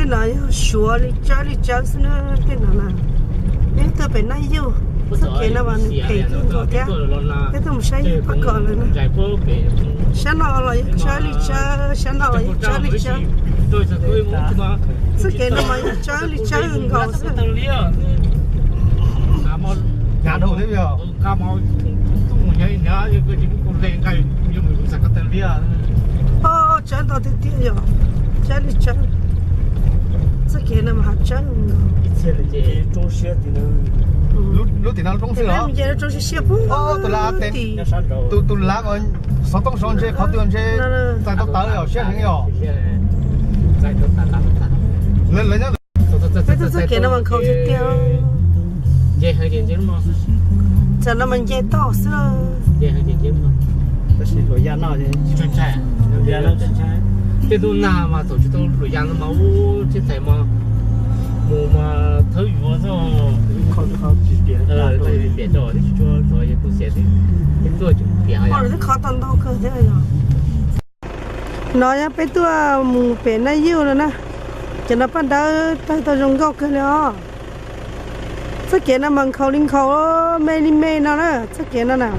No yog Suav li tsawb li tsawb xwb na, tej no na. Peb tuaj pem Naj Yuj, txoj kev no mas nws phem kawg nkaus thiab. Peb tuaj mus saib yawg Paj Kom lawm na. Sab no los yog tsawb li tsawb, sab no los yog tsawb li tsawb. Txoj kev no mas yog tsawb li tsawb nkaus xwb. Os, tsawb ntau tiag tiag yog tsawb li tsawb. Txoj kev no mas hav tsawb nkaus. Lub tim no roob xwb los? Roob siab siab puag tim. Tus lav xov tooj sov ntshe qhov twg ntshe txais tau tawv os, siab heev os. Peb tuaj txoj kev no mas nkhaus tiag tiag. Tam no mas nce toj xwb. Tab sis luam ya no tej tug nag mas thaum tsis tau luam ya no mas ub, tsis txais mas mus mas thawb yuav xwb. Piam rau tsis tshua rov kuj xiam xwb, tuaj tseem piam. Twb khov tau ntau kawg thiab yog. No yog peb tuaj mus pem Naj Yuj no na. Cov no paj dawb tawg tau zoo nkauj kawg li os. Txoj kev no mas nkhaus li nkhaus, me li me no na, txoj kev no na.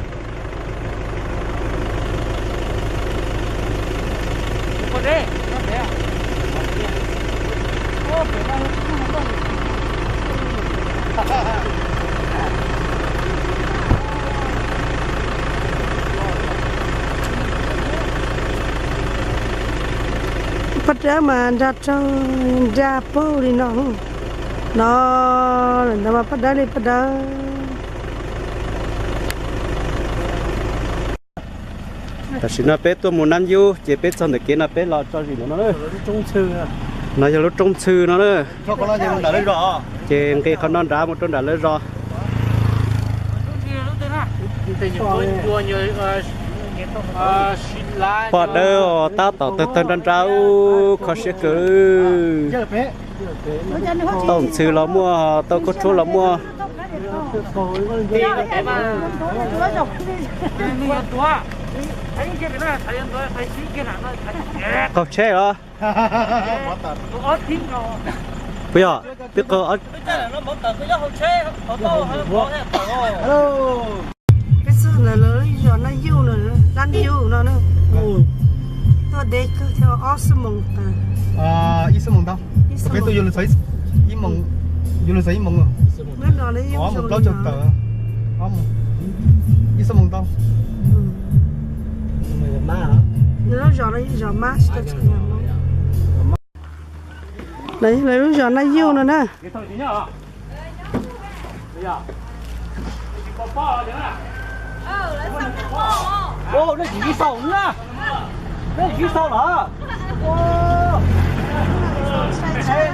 Paj dawb mas nra rau nra paug li no. No, ntawd mas paj dawb li paj dawb. Tam sim no peb tuaj mus Naj Yuj ces peb txog ntawm kev no peb los tso zis ntawm no. No yog lub roob Ntxhw no na. Ces nqis qhov no nrad mus rau nram lawv zos. Paj dawb tab tom tawg tawg nra nra, kho siab kawg. Tauj ntxhw los muaj, tauj khaub tshuab los muaj. Qaug tsheb los? Puas yog? Twb qaug. Peb txog ntawm lawv zos Naj Yuj no, Naj Yuj no na. Tuaj deb kawg thiab, ob xuab moos tawm. Ib xuab moos ntau. Peb tuaj yuav luag txog ib moos, yuav luag txog ib moos. Ob moos plaub caug tawm. Ib xuab moos ntau. Lub zos no yog zos Mab. No yog lawv lub zos Naj Yuj no na. Nej tsis xaus na? Nej tsis xaus los?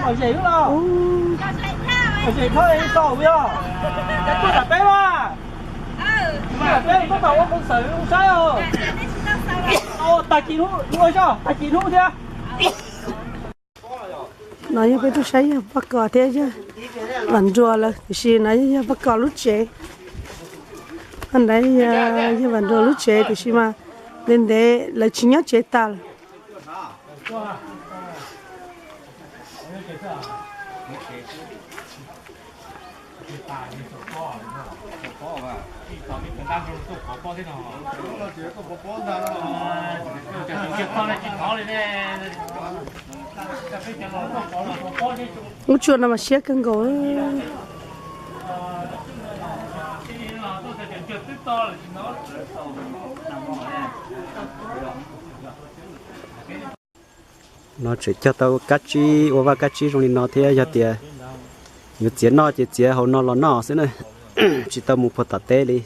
Mos zem los? Mos zem thoj xaus yog? Cas tuaj tam peb mas? Tuaj tam peb, tuaj tam ua koom xawm saib os. Tag kis hnub, ua zog tag kis hnub thiab. No yog peb tuaj saib yawg Paj Kom thiab yawg Vam Nruas lawm, tiam sis no yog yawg Paj Kom lub tsev. Qhov ntawd yog yawg Vam Nruas lub tsev, tiam sis mas ntev ntev lawv tsis nyob tsev tas lawm. Lub tsua no mas siab kawg nkaus. No tseem cog tau kab tsib, ua vaj kab tsib zoo li no thiab, yog tias yuav txiav noj ces txiav hauv no los noj xwb na, tsis tau mus puag tom teb li.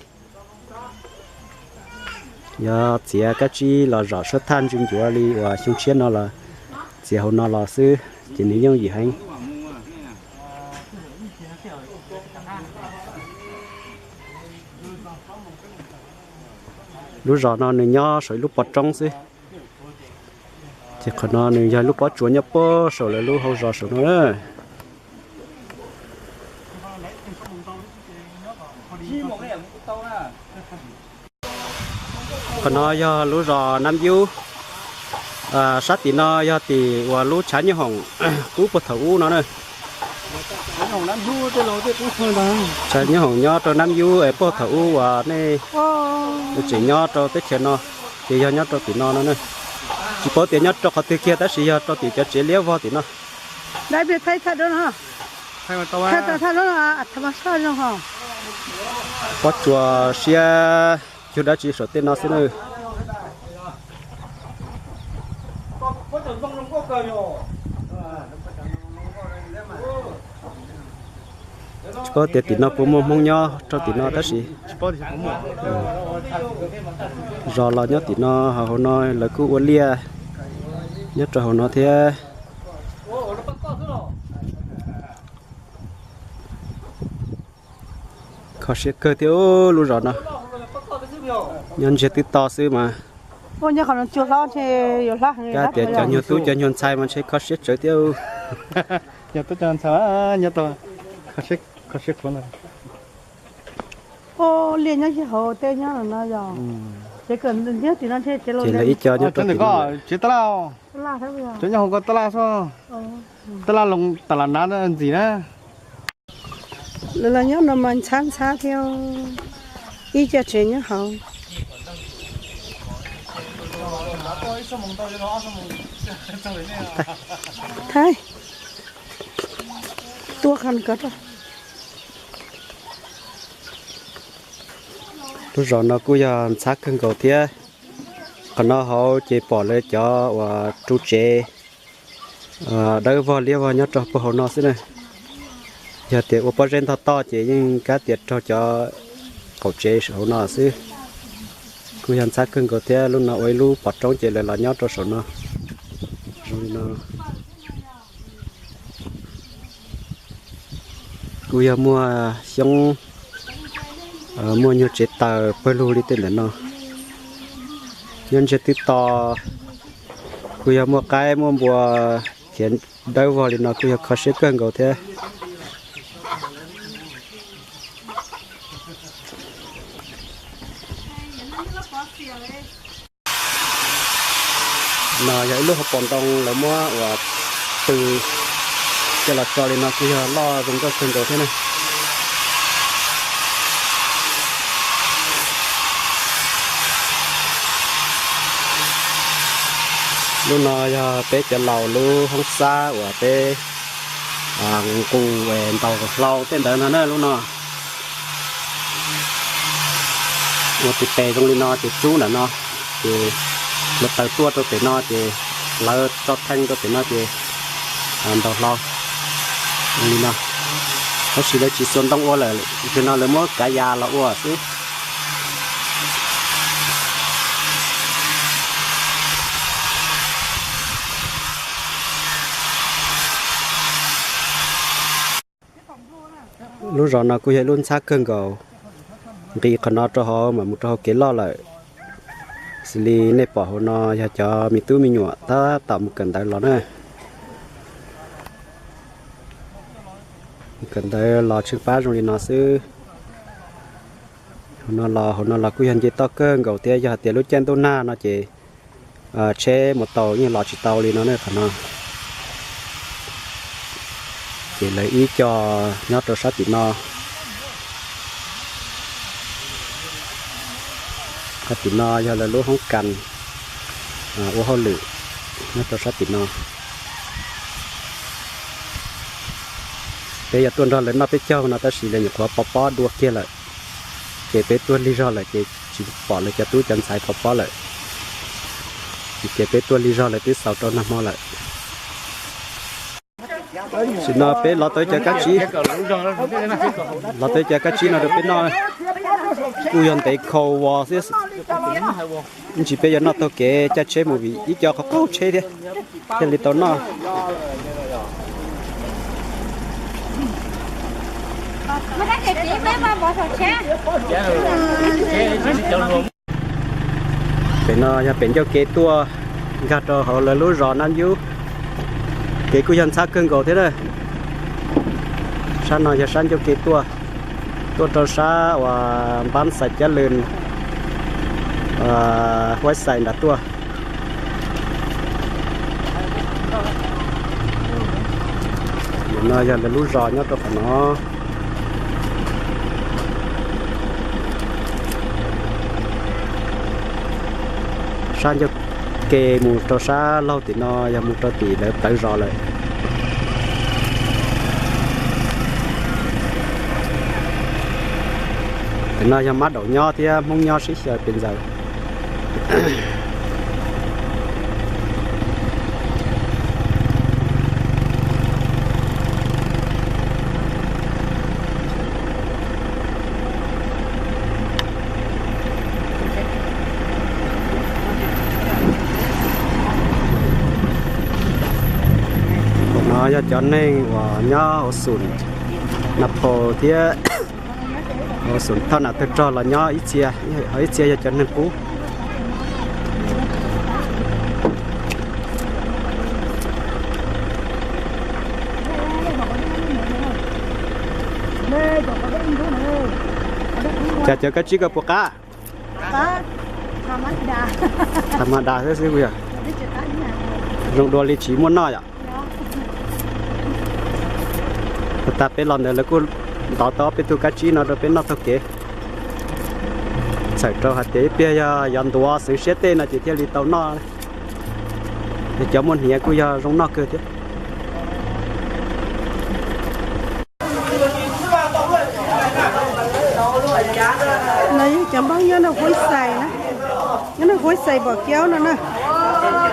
Yog txiav kab tsib los zom suab thaj ntswg ncuav li uas xyoo tshiab no los txiav hauv no los xwb ces nws yooj yim heev. Lub zos no nws nyob saum ib lub pov roob xwb, ces qhov no nws yog lub pob tsuas nyob puag saum lawv lub hauv zos saum no na. Qhov no yog lub zos Naj Yub. Sab tim no yog tim uas lub tshav nyob hoom qub puag thaum ub no na. Tshav nyob hoom nyob rau Nab Yub es puag thaum ub uas nej tseem nyob rau teb chaws no, ces yog nyob rau tim no no na. Tsis paub tias nyob rau qhov twg kiag tab sis yog rau tim cov tsev liab vog tim no. Pob tsuas siab yug dab tsi saum tej no xwb na. Tsis paub tias tim no puas muaj Hmoob nyob rau tim no tab sis zos los nyob tim no, hauv no lawv kuj ua liaj nyob rau hauv no thiab. Kho siab kawg thiab lub zos no. Nyob ntsiag twb to xwb mas. Kab tias cov nyuag tub cov nyuag ntxhais mas ntshe kho siab tsawv thiab. Kho siab khuav. Liaj nyob hauv tej nyob no yog. Ces lawv ib co nyob rau tim no. Cov nyob hauv ko taj laj xwb. Taj laj loo tas las nav ntxim na. Lawv los nyob no mas ntxhab ntxhab thiab. Ib co tsev nyob hauv. Thaib, tua qhov ko rau. Lub zos no kuj yog ntxhab kawg nkaus thiab. Qhov no hauv ces pom lawv cov uas ru tsev dawb vog liab vog nyob rau puag hauv no xwb na. Yog tias ua pob zeb ntog toj ces yeej kab tias raug cov qaum tsev hauv no xwb. Kuj yog ntxhab kawg nkaus thiab, lub no ua ib lub pov roob ces lawv los nyob rau saum no. Zoo li no. Kuj yog muaj xyoob, muaj nyuag tsev taws pawg lug li tej ntawm no. Nyob ntsiag twb to, kuj yog muaj qaib muaj npua khiav dawb vog li no kuj yog kho siab kawg nkaus thiab. No yog ib lub hauv paus ntoo lawv muab uas pw coj los tso li no kuj yog loj zoo nkauj kawg nkaus thiab na. Lub no yog peb cov laus lub hoob xab uas peb nqus ntaus hlau tej ntawd no na lub no. Ua tus tes zoo li no ces tsub ntawm no, ces hluav taws tuaj rau pem no ces lawv tso thee rau pem no ces ntaus hlau li no. Tab sis lawv tsis xuas ntoo ua lawm, nim no lawv muab kav yas los ua xwb. Lub zos no kuj yog ib lub ntxhab kawg nkaus, nqis qhov no rau hauv mam mus rau hauv kev loj lawm. Xws li nej pom hauv no yog cov me tub me nyuam tab tom mus kawm ntawv los na. Mus kawm ntawv los tsheej pab zoo li no xwb. Hauv no los, hauv no los kuj yog nce toj kawg nkaus thiab, yog hais tias lub caij ntuj nag no ces tsheb mus tau yeej los tsis tau li no ne qhov no. Ces lawv ib co nyob rau sab tim no. Qhov tim no yog lawv lub hoob kas ua hauj lwm nyob rau sab tim no. Peb yuav tuaj nrog lawv noj peb caug no tab sis lawv nyuam qhuav pov pob dua kiag lawm, ces peb tuaj lig zog lawm ces tsis pom lawv cov tub cov ntxhais pov pob lawm. Ces peb tuaj lig zog lawv twb xaus rau nag hmo lawm. Tam sim no peb lov tau cov kab tsib, lov tau cov kab tsib no rau peb noj, kuj yog ntev khaus vos xwb. Ib ntsis peb yuav noj taug kev caij tsheb mus vim ib co qhov qaug tsheb thiab, thiaj li tau noj. Pem no yog pem ncauj kev tuaj nkag rau hauv lawv lub zos Nab Yub. Kev kuj yog ntxhab kawg nkaus thiab na. Sab no yog sab ncauj kev tuaj, tuaj rau sab uas Npab Xais Cab Lws, Huaib Xais nram tuaj. No yog lawv lub zos nyob rau qhov no. Sab ncauj ke mus rau sab laug tim no yog mus rau tim lawv plawv zos lawm. Tim no yog mab daum nyob thiab Hmoob nyob sib xyaw pes ntxaws. No yog cov neeg uas nyob hauv xum Nab Phoo thiab hauv xum Thoj Nam Tawg Rog los nyob ib txhia, ho ib txhia yog cov neeg qub. Cas cov kab tsib ko puas qab? Tham ma das xwb xwb yog. Zoo dua li tsis muaj noj yom. Tag peb los ntawd lawv kuj ntov tau peb tug kab tsib no rau peb noj taug kev. Txhawm rau hais tias ib pliag yog yuav ntuav xeev siab tej no ces thiaj li tau noj. Cov muaj hniav kuj yog zoo noj kawg thiab. No yog cov Hmoob nyob nram Huab Xais na, nyob nram Huab Xais Npom Kiaub no na. Ces lawv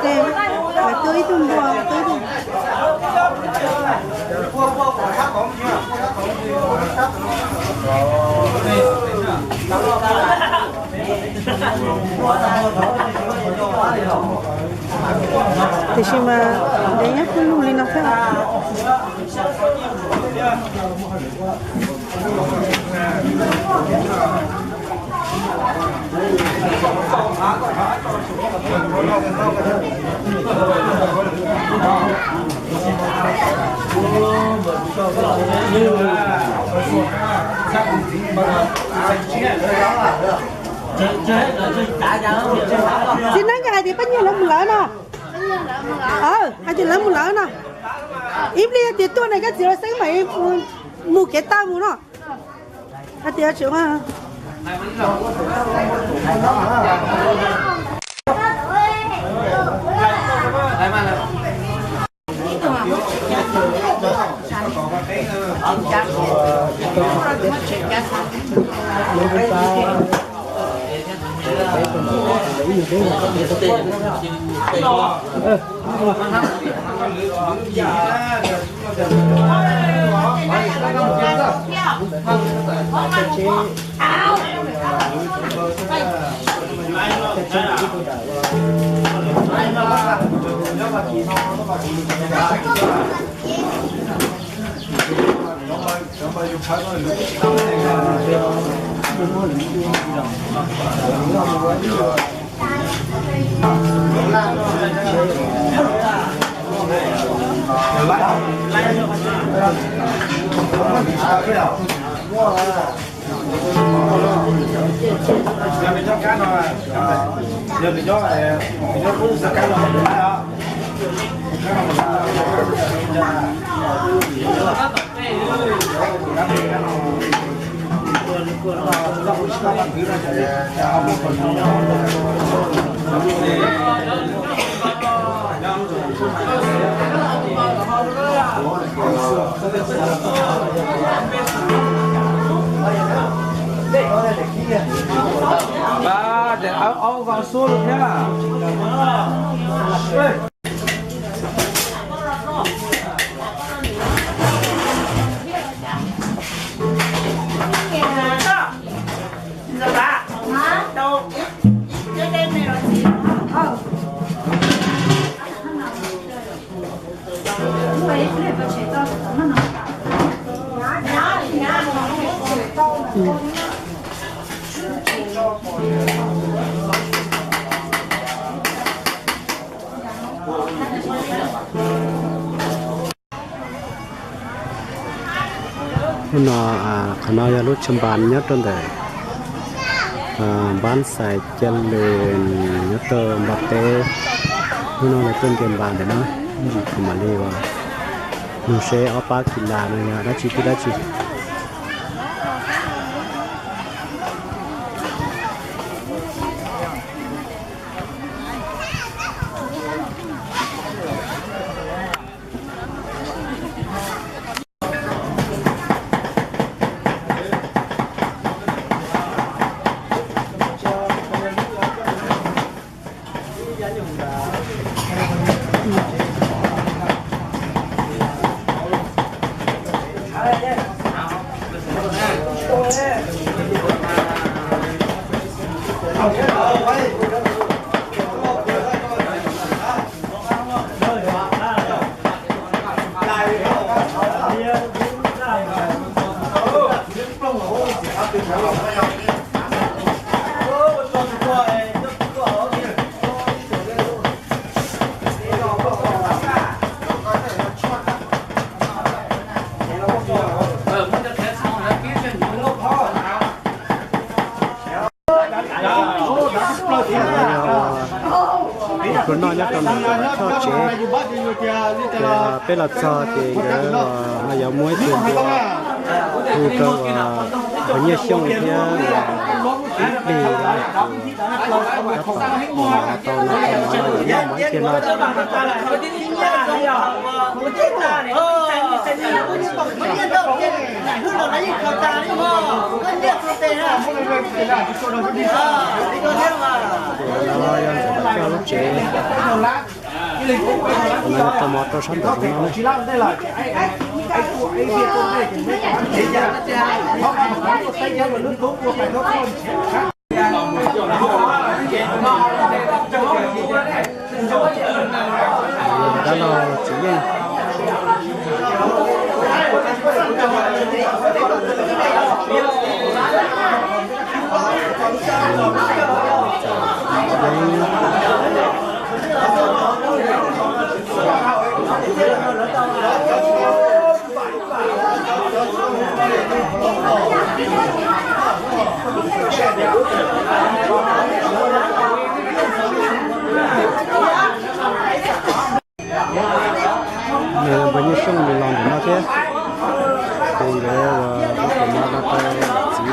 tuaj ib tug npua, tuaj ib tug. Tiam sis mas ntev nyob kuj lug li no xwb. Txiv neeb, koj hais tias pab nyuag lawv mus lawm no. Hais tias lawv mus lawm no. Ib pliag tias tuaj ne koj txiv los xeeb mam mus kev tawg mus no. Hais tias tsis Hnub no, qhov no yog lub tshav npas nyob rau ntawm Npab Xais Ca Lws nyob rau Npab Teb. Hnub no lawv tuaj nce npas ntawm no. Ntsis kuv mam li ua nug seb ob pab kis las no yog dab tsi twb dab tsi. Ua noj nyob rau ntawm Choj tsev, ces peb los txog ces nkawd no yuav muab ib tug npua hu rau uas Nyiaj Xyooj thiab ib plig tab tom tau no tau mov no yuav noj mov ib pliag no. Ces no yog ntxawm Vam Coj lub tsev, no yog tau mov rau sab nraum zoov no na. Dab laug Txiv Yeej. Npawg Nyiaj Xyooj nws los ntawm no thiab, ces nkawd ua ib tus mov no rau txiv.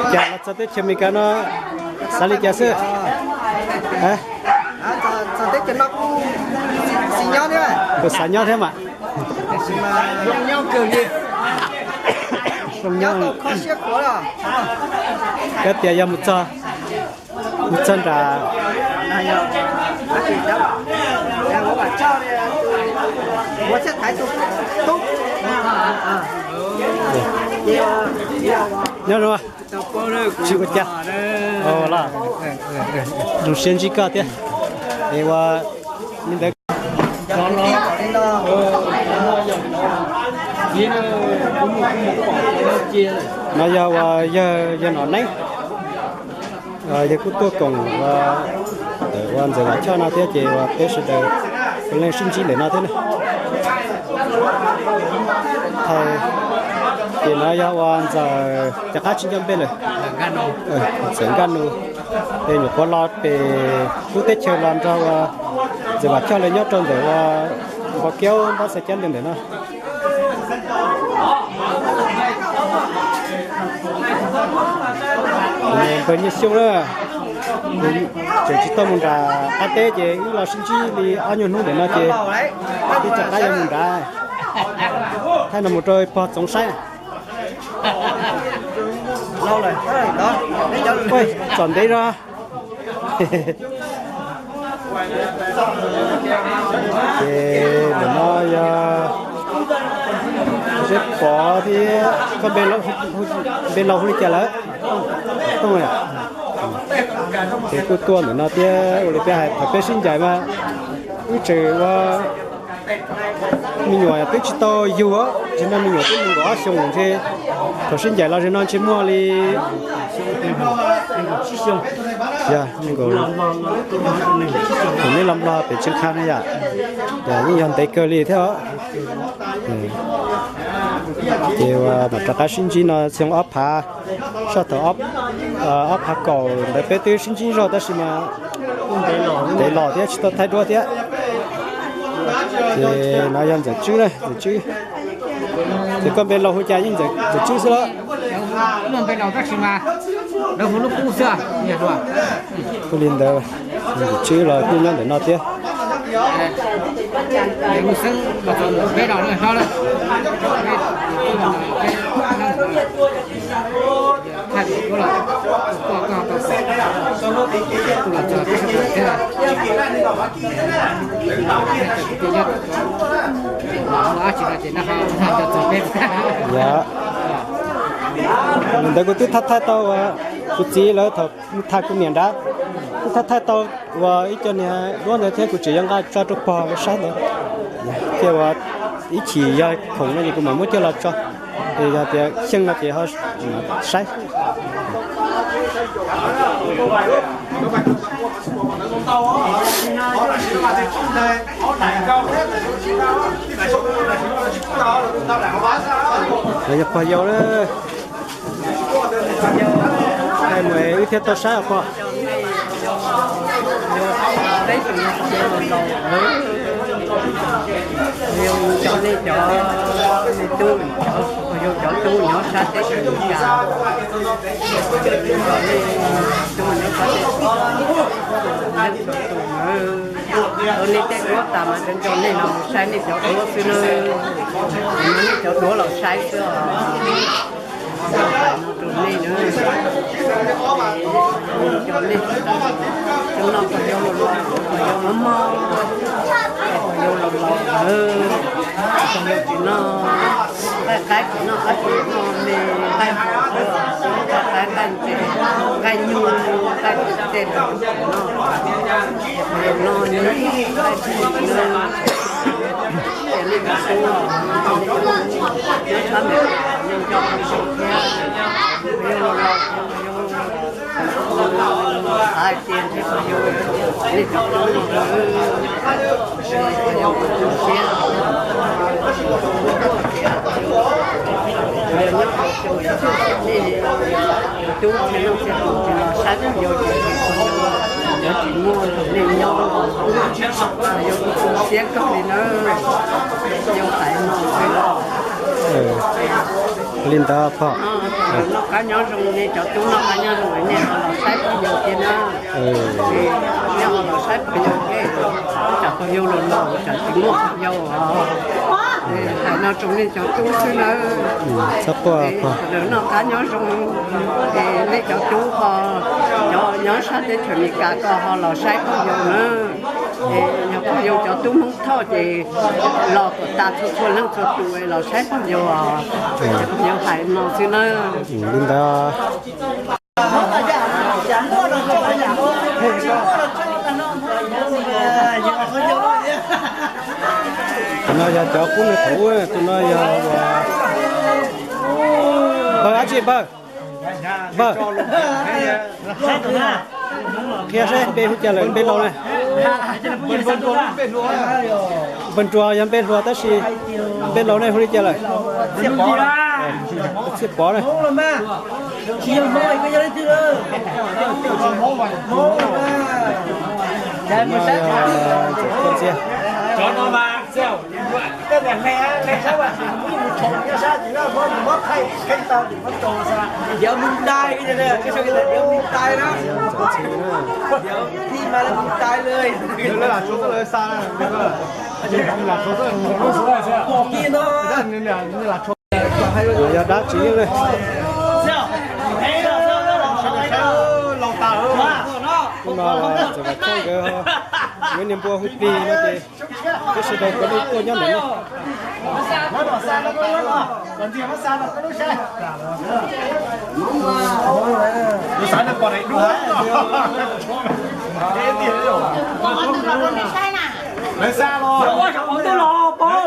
Cas los txog teb chaws Amelikas no xav li cas xwb? Kuv xav nyob thiab mas. Zoo nyob. Koj tias yog mus txog, mus txog nram, nyob zoo. Tsis ua cas. Zoo siab ntsib koj thiab. Es ua li ntawd. No yog ua yawg, yawg Nom Neeb, yawg kuj tuaj koom ua, ua Ntxawm Vam Choj no thiab ces ua peb sawv daws puav leej sib ntsib ntawm no thiab na. Ces no yog ua Ntxawm, rov qab tsis nco npe lawm, Ntxawm Nkaj Nus, es nyuam qhuav los pem lub teb chaws los nrog ua Ntxawm Vam Choj lawv nyob rau ntawm ua Npau Kiab Npab Xav Cab ntawm ntawm no. Npawg Nyiaj Xyooj na, tseem tsis tau mus nram qab teb ces wb los sib ntsib li ob nyuag hnub ntawm no ces wb rov qab yuav mus nrad, thaij no mus rau pog Txoov saib. Txom ntev zog. Ces ntawm no yog seb Pov thiab koj npe laus hu li cas lawm? Tooj. Ces kuj tuaj ntawm no thiab ua li peb hais thaum peb sib ncaim mas wb tseem ua Me nyuam twb tsis tau yug, tsis nrog me nyuam twb yug nkaus ob xyoos ntshe. Thaum sib ncaim los zaum no ntshe muaj li, yog nkaus, thaum neb los Nplog pem Tswv Qha no yom, yeej yog ntev kawg li thiab. Ces mam rov qab sib ntsib no xyoo ob phav, saj thaum ob phav kaum ntawd peb twb sib ntsib zog tab sis mas ntev los thiab tsis tau thaij duab thiab. Ces no yog Ntxawm Tswb na, Ntxawm Tswb. Ces koj npe laus hu cas yeej Ntxawm Tswb xwb los? Hu li ntawd, Ntxawm Tswb los kuj nyob ntawm no thiab. Yog, ntawd kuv twb thaij thaij tau, kuv txiv lawv thaum tham kuv niam nrad, twb thaij thaij tau uas ib co niag duab ntawd thiab kuv tseem yuav nqa tso rau pog saib ntawd. Ces uas ib chim yog khoom no ces kuv mam muab coj los tso, es yog tias xyeej no ces ho saib. Yog pog yau na, mus wb thiaj tau saib os pog. Cov nej cov, cov tub, cov, yog cov tub nyob sab teb chaws Amelikas, cov nej tub nyob sab teb chaws Amelikas, nej tej duab tas mas cov, cov nej no mus saib nej cov duab xwb na, nej cov duab los saib xwb os. Rau nej na, cov nej no pog yau laus laus, pog yau mob mob, pog yau laus laus lawm, pog yau tsis noj, qaij qaib tsis noj, qaib tsis noj me, qaij qaib qaij ntses, qaij nyuj, qaij ntses no, pog yau noj nyuj, qaij ntses no. Ces nej cov tub, nej cov tub nyob sab Amelikas, nej nco qab zoo thiab, pog yau laus laus, pog yau hais tias ntshe pog yau, nej cov tub no, pog yau tu siab, pog yau nyob qhov twg nej cov tub tsis noj tsis haus tsis los saib pog yau ces pog yau yuav tsis muaj nrog nej nyob, pog yau tu siab kawg li na, yau hais no xwb. Li ntawd pog. Noj qab nyob zoo, nej cov tub noj qab nyob zoo, nej ho los saib pog yau thiab na. Nej ho los saib pog yau thiab, tsam pog yau laus laus tsam tsis muaj pog yau os. Hais no rau nej cov tub xwb na. Sawv daws noj qab nyob zoo, es nej cov tub ho, cov nyob sab teb chaws Amelikas ko ho los saib pog yau na. Es yog pog yau cov tub Hmoob Thoj ces los kom tas txhua txhua leej txhua tus los saib pog yau os. Pog yau hais no xwb na. Li ntawd. Tus no yog cov qub nws thaum ub, tus no yog npawg dab tsi npawg? Npawg, qhia saib npe hu cas lawm, npe laus na. Npawg Nruas yog npe hluas tab sis npe laus ne hu li cas lawm? Txhiaj Pov na. Yog dab tsi ne? Hnub no txawm vam txog nkawd, nkawd niag npua hu plig no ces peb sawv daws puav leej tuaj nyob ntawm no. Ua saum qaum ntuj los pab.